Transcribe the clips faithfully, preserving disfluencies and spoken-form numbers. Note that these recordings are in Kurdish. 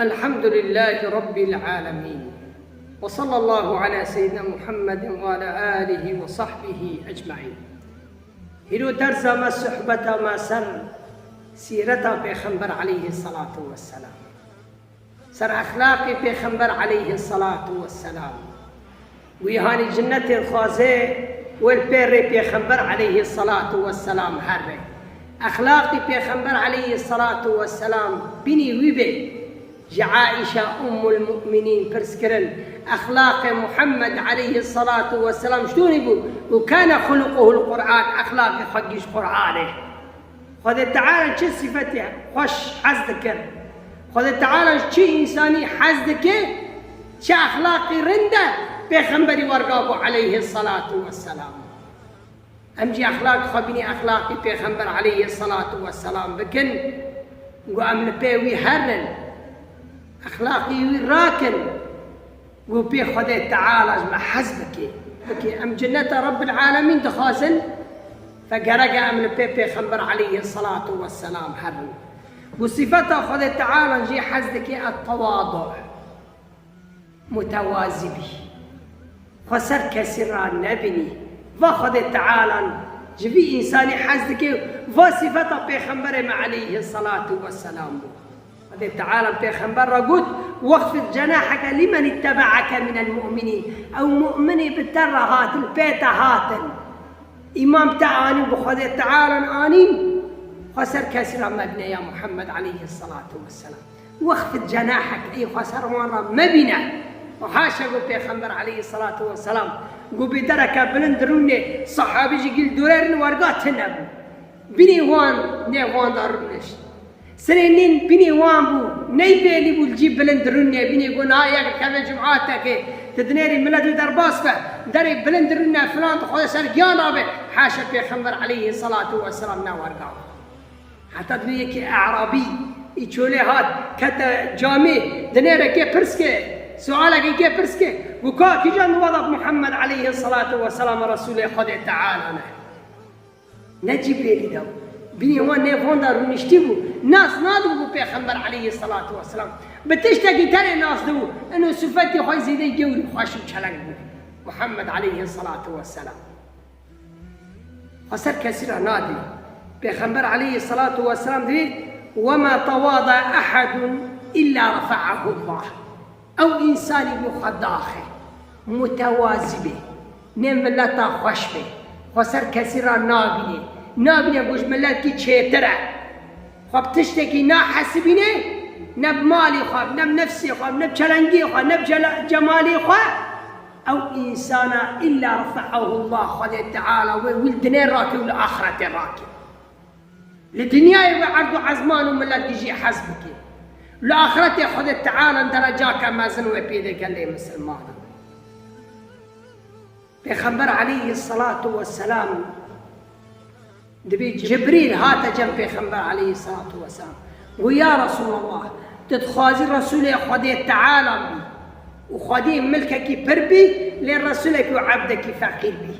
الحمد لله رب العالمين. وصلى الله على سيدنا محمد وعلى آله وصحبه أجمعين. Hîro dersa me, sohbeta me ser sîreta Pêxember aleyhisselatu vesselam. Ser exlaqê Pêxember aleyhisselatu vesselam. Wî hanî cinnetê dixwaze, wê li pê rê Pêxember aleyhisselatu vesselam here. Exlaqî Pêxember aleyhisselatu vesselam bînî wî bê. Ji Aîşe Ummul Mu'minîn pirs kirin, exlaqê Muhammed aleyhisselatu vesselam ji donî bû û kane xuluquhul Qur'an, exlaqê xwe giş Qur'anê. Xwedê Teala çi sifetê xweş hez dikir? Xwedê Teala ji çi însanî hez dike? Çi exlaqî rind e? Pêxemberî werga bû aleyhisselatu vesselam. Em jî exlaqî xwe bînî exlaqî Pêxember aleyhisselatu vesselam bikin. Ku em li pê wî herin. Exlaqî wî rakin. Ku pê Xwedê Teala ji me hez bike. Bike em cinneta Rabbil Alemîn dixwazin, fe gerek e em li pê Pêxember aleyhisselatu vesselam herin. Ku sifeta Xwedê Teala jî hez dike et-tewadu. Mutewazî bî. Xwe ser kesî ra nebînî. Va Xwedê Teala ji vî însanî hez dike, va sifeta Pêxemberê me aleyhisselatu vesselam bû. Xwedê Teala Pêxember re got, "Wexfid cenaheke limen ittebe'eke minel mu'minîn." Ew mu'minê bi te re hatin, pê te hatin. Îman bi te anîn, bi Xwedê Teala anîn. Xwe ser kesî re mebîne ya Muhammed aleyhisselatu vesselam. Wexfid cenahek, ey xwe ser wan re mebîne. Û haşa ku Pêxember aleyhisselatu vesselam ku bi dereke bilind rûnê, sahabî jî gil dûrerin werga tine bû. Binê wan nê wan de rûnişt. Sirê nîn binê wan bû, ney bêlî bû li cî bilind rûnê, binê got, "Niha yek dikeve cematekê, tu dinêrî milet wî derbas be, derê bilind rûne filan, tu Xwedê ser giyan abe." Haşa Pêxember aleyhisselatu vesselam ne werga bû. Heta dibê yekî E'rabî, î çolê hat, kete camê, dinêrekê pirs ke, sualekê kê pirs ke, got, "Ka kîjan wada Muhammed aleyhisselatu vesselam Resulê Xwedê Teala ne?" Ne Cibrîlî de bû. Binê wan nê van de rûniştî bû. Nas nadibû bû Pêxember aleyhisselatu vesselam. Bi tiştekî tenê nas dibû. Eno sifetê xwe zêdeyî gewr û xweş û çeleng bû. Muhammed aleyhisselatu vesselam. Xwe ser kesî re nadî. Pêxember aleyhisselatu vesselam dibê, "Ve ma tevada ehedun illa refa'ahu Allah." Ew însanî bû xwe daxe, mutewazî bê, nê mileta xweş bê, xwe ser kesî re nabînê, nabîne ku ji miletkî çêtir e. Xwe bi tiştekî nahesibîne, ne bi malê xwe, ne bi nefsê xwe, ne bi çelengê xwe, ne bi cela-, cemalê xwe. Ew însana illa refe'ahu Allah, Xwedê Teala wê wî li dinê rakê û li axretê rakê. Li dinyayê wê erd û ezman û milet jî hez bike. Li axretê Xwedê Teala derecaka mezin wê pê de gelê misilmanan. Pêxember aleyhisselatu vesselam dibê Cibrîl hate cem Pêxember aleyhisselatu vesselam. Got, "Ya Resulallah, tu dixwazî Resulê Xwedê Teala bî û Xwedê milkekî pir bî, lê Resulekî û ebdekî feqîr bî."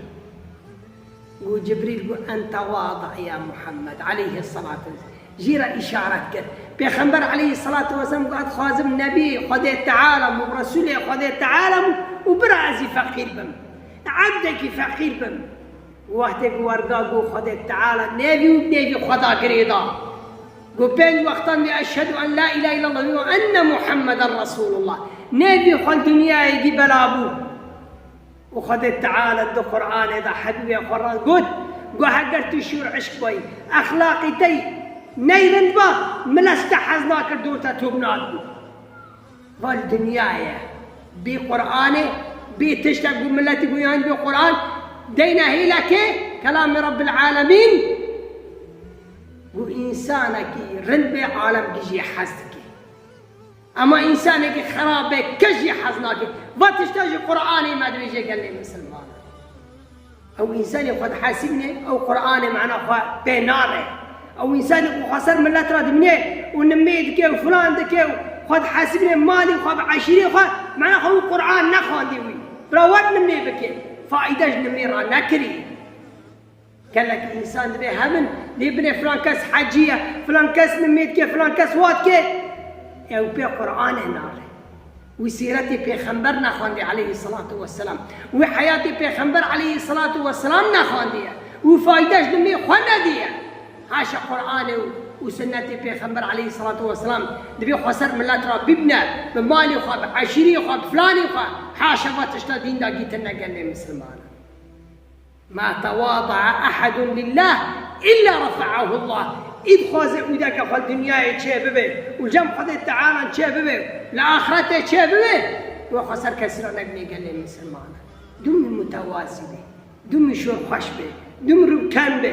Got Cibrîl, got, "Ente wadi ya Muhammed aleyhisselatu vesselam." Jî re îşaret kir. Pêxember aleyhisselatu vesselam got, "Ez dixwazim nebî Xwedê Teala bû, Resûlê Xwedê Teala bû û bira ez jî feqîr bim. Ebdekî feqîr bim." Wextê ku werga got Xwedê Teala nêvî û nêvî Xweda girêda. Got pênc wextan dê eşhedû en la îlahe illallah ve enne Muhammeden Resulullah. Nêvî xwe li dinyayê dî bela bû. Û Xwedê Teala di Qur'anê de hebîbê xwe re got, got, "Heger tu şûr eşq bayî, exlaqî te ney rind ba, milet ji te hez nakir, dor te top nadibû." Va li dinyayê bê Qur'anê, bê tiştek ku miletî guyanî bê Qur'an, deyne hêlekê, kelamê Rabbil Alemîn, ku însanekî rind bê alem gijî hez dike. Ema însanekî xerab be, kes jî hez nake. Va tişta ji Qur'anê me dibêje gelê misilman. Ew însanê xwe dihesibîne, ew Qur'anê mana xwe pê nare. Ew însanê ku xwe ser milet re dimîne û nimê dike û filan dike û xwe dihesibîne malê xwe bi eşîrê xwe, mana xwe wî Qur'an nexwandî wî. Bira wek nimê bike. Faîde ji nimê re nekirî. Gelek însan dibê hebin, lê binê filan kes hecî ye, filan kes nimê dike, filan kes wa dike. Ew pê Qur'anê nare. Wî sîretê pêxember nexwendî aleyhî selatu wesselam. Wî heyatê pêxember aleyhî selatu wesselam nexwendiye. Wî fayde ji dimê xwe nediye. Haşa Qur'anê û, û sunnetê pêxember aleyhî selatu wesselam dibê xweser millet ra bibne, bi malê xwe, bi eşîrê xwe, bi filanê xwe. Haşa va tişta dîn dagî tine gelê misilmanan. Ma tewada'a ehedun lillah illa refa'ahu Allah. Î dixwaze ûdeke xwe dinyayê çê bibe û cem Xwedê Teala çê bibe, li axretê çê bibe, we xweser kesî ra nebîne gelê misilmanan. Dûmî mutewazî be, dûmî şorxweş be, dûmî rûken be,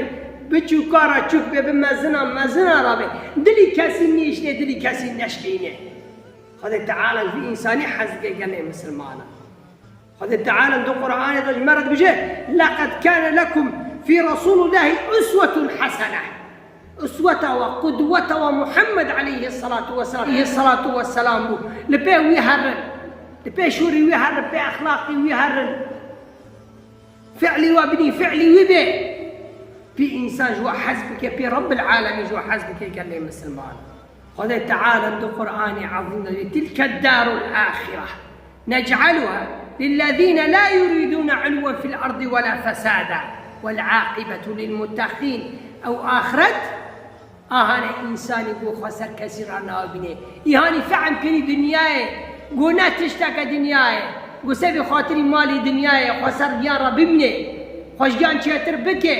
bi çûka ra çûk be, bi mezina mezina ra be. Dilî kesî nîştê, dilî kesî neşkîne. Xwedê Teala ji vî însanî hez dike gelê misilmanan. Xwedê Teala di Qur'anê de ji me re dibêje, "Leqed kâne lekum fî Resûlillahî uswetun hesene." Usweta we, qudweta we Muhammed aleyhî selatu wesselam, aleyhî selatu wesselam bû. Li pê wî herin. Li pê şûrî wî herin, pê exlaqî wî herin. Fi'lî we binî, fi'lî wî bê. Pî însan ji we hez bike, pî Rabbil Alemîn ji we hez bike gelê misilman. Xwedê Teala di Qur'anê Ezîm de dibê, "Tilke darul axire. Nec'aluha lillezîne la yuridûne ulwen fil ardi wela fesada. Wel aqibetu lil muttaqîn." Ew axiret, a hanê însanî ku xweser kesî ra nabîne. Î hanî fehm kirî dinyayê, ku ne tişteke dinyayê, ku sebê xatirî malî dinyayê, xweser giyan ra bimîne, xwe ji giyan çêtir bike.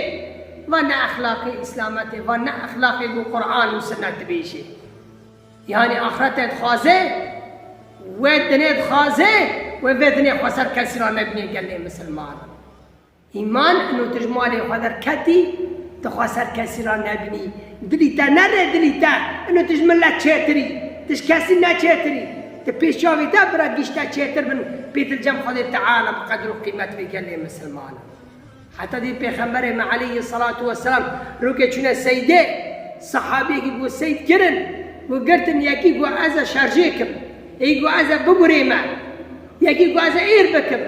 Va ne exlaqê îslametê, va ne exlaqê ku Qur'an û sunnet dibêje. Yanî axretê dixwaze, wê dinê dixwaze, wê vê dinê xweser kesî ra nebîne gelê misilman. Îman, ino tu ji malê xwe derketî, tu xweser kesî ra nebînî. Dilî te nere dilî te, ino tu ji milet çêtirî, tu ji kesî neçêtirî. Tu pêş çavê te bira gişte çêtir bin, pê tu li cem Xwedê Teala bi qedr û qîmet bê gelê misilman. Heta dî Pêxemberê me aleyhî selatu wesselam rokê çûne seydê, sehabiyekî ku seyd kirin, ku girtin, yekî ku ez e şerjê kim, yekî ku ez e bigurê me, yekî ku ez e êr bikim.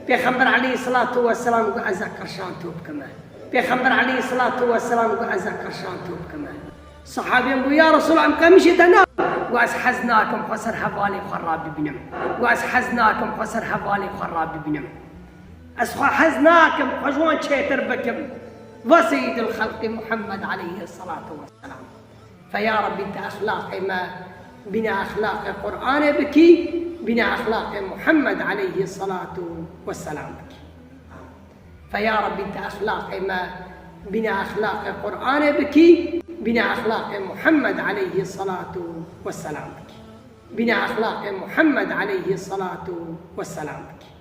Pêxember aleyhî selatu wesselam ku ez e qirşan top kime. Pêxember aleyhî selatu wesselam ku ez e qirşan top kime. Sehabiyên ku, "Ya Resulallah, em qemîşê te na." Ku ez hez nakim xwe ser hevalê xwe rabibînim. Ku ez hez nakim xwe ser hevalê xwe rabibînim. Ez xwe hez nakim, xwe ji wan çêtir bikim. Va Seyyidil Xelqî Muhammed aleyhî selatu wesselam. Fe ya Rebbî, tu exlaqê me bîne exlaqê Qur'anê bikî, bîne exlaqê Muhammed aleyhî selatu wesselam bikî. Fe ya Rebbî, tu exlaqê me bîne exlaqê Qur'anê bikî, bîne exlaqê Muhammed aleyhî selatu wesselam bikî. Bîne exlaqê Muhammed aleyhî selatu wesselam bikî.